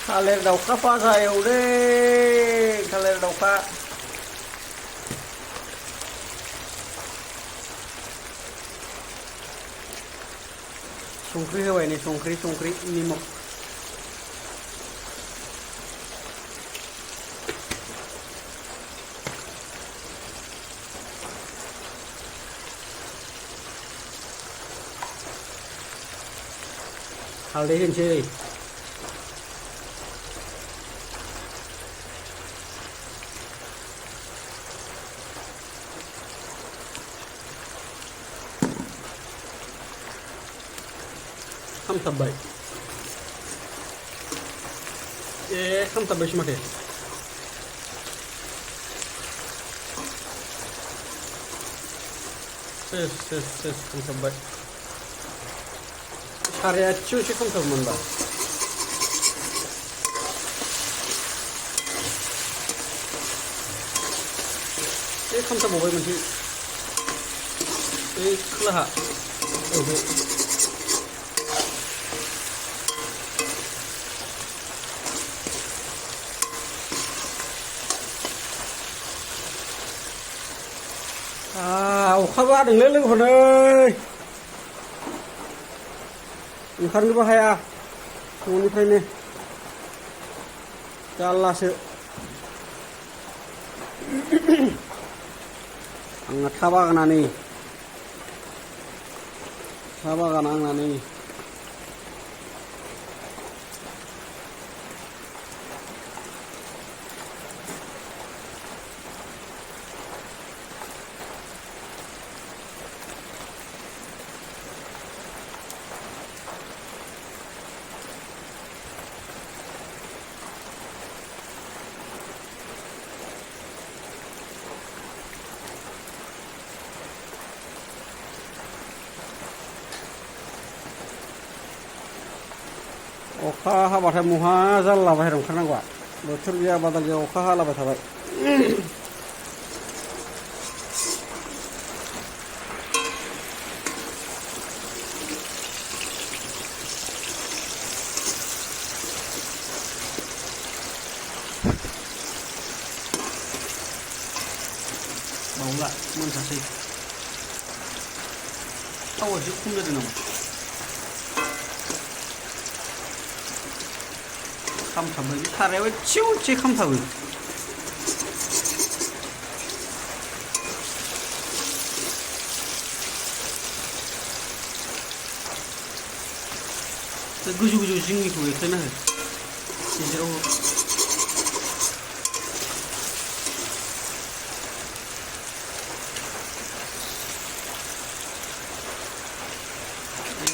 थालिर दाउखा फाजा एवदों थालिर दाउखा संख्रि होबाय नै संख्रि निमक हालदै होनोसै खामथाबबाय खामथाबबायसो माथो सेस खामथाबबाय साराया एसे खामथाबमोनबा खामथाबबावबाय मोनसे खोलाहा अखाबो हादोंलै लोगोफोर नै ओंखारनोबो हाया न'निफ्रायनो जारलासो आंना था बागाना आंना नै अखा हाबाथाय महा जारला बाहेरायाव ओंखारनांगौआ बोथोर गैया बादाल गैया अखा हालाबाय थाबाय बावला मोनसासै थावा एसे खम जादों नामा खामथाबबाय सारायाव एसे खामथाबो गोजौ जिंनिखौ एख्लायना हो गेजेराव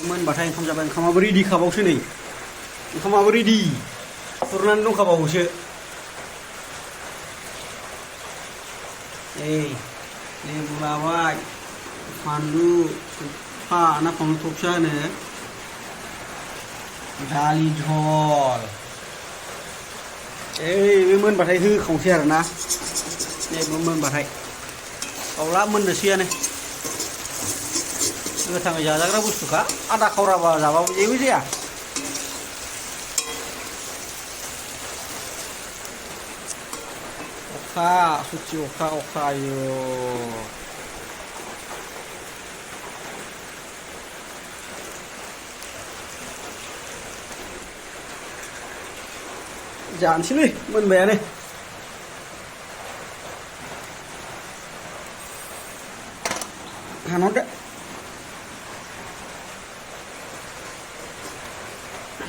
मोनबाथाय ओंखाम जाबाय ओंखामाबो रेडि खाबावसो नै ओंखामाबो रेडि खुरनानै दंखाबावोसो लेबु लाबाय फानलु ना फानलु थबसा होनो दालि झल बे मोनबाथाय होखावसै आरोना बे मोनबाथाय बावला मोननोसैयानो गोथाङै जाजाग्रा बुस्थुखा आदा खावराबा जाबाबो जेबो जाया अखा सुथि अखा आयु जानोसैलै मोनबायानो हानहरदो